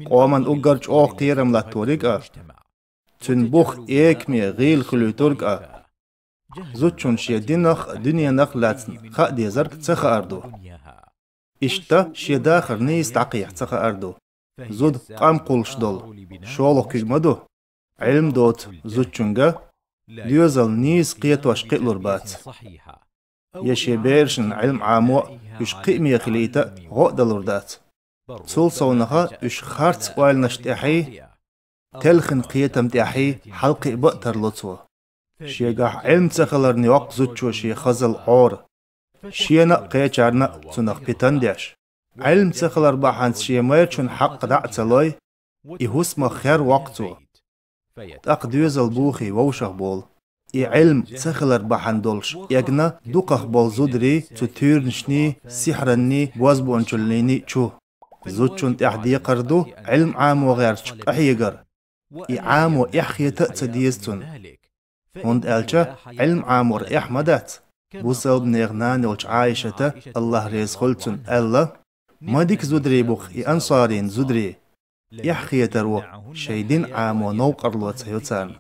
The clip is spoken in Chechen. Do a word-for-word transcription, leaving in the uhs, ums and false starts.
Къоман уггар чӀогӀа кхерам латториг а, цуьнан бух экаме, гӀийла хуьлуьйтург а. Зудчун шен динах а, дуьненах а лаьцна хаа дезарг ца хаар ду. Иштта шен дахар нийса дӀакхехьа ца хаар ду. Зуда къам кхуллуш долу шолгӀа куьг ма ду. Ӏилма доцу зудчуьнга доьзал нийса кхетош кхиалур бац. Я шен берашна Ӏилма Ӏамо а, уьш кхиаме хилийта а гӀо а далур дац. Цул совнаха уьш харц ойланаш тӀехьий, телхина кхетам тӀехьий хьалакхиа а тарло цо. Шегахь Ӏилма ца хиларна йоккху зудчо шен хазалла Ӏора. Шена а, кхечарна а цунах питана деш. Ӏилма ца хилар бахьанца шен майрачун хьакъ дӀа а ца лой, и хӀусамах хер воккху цо. ТӀаккха доьзал бухий вовшах болу. И Ӏилма ца хилар бахьана долуш эгна дукхах болу зударий цу туьйранашний, сихьранний, бозбуунчаллиний чу. Зудчун тӀехь декхар ду Ӏилма Ӏамо гӀертачу къахьегар. И Ӏамо эхь хета а ца деза цунна. ХӀунда аьлча Ӏилма Ӏамор эхь ма дац. Бусалба нехан нана йолчу Ӏайшата, АллахӀ реза хуьлда цунна, аьлла: «Ма дика зударий бу-кх и ансарийн зударий. Эхь хетаро шайн дин Ӏамо новкъарло ца йо царна».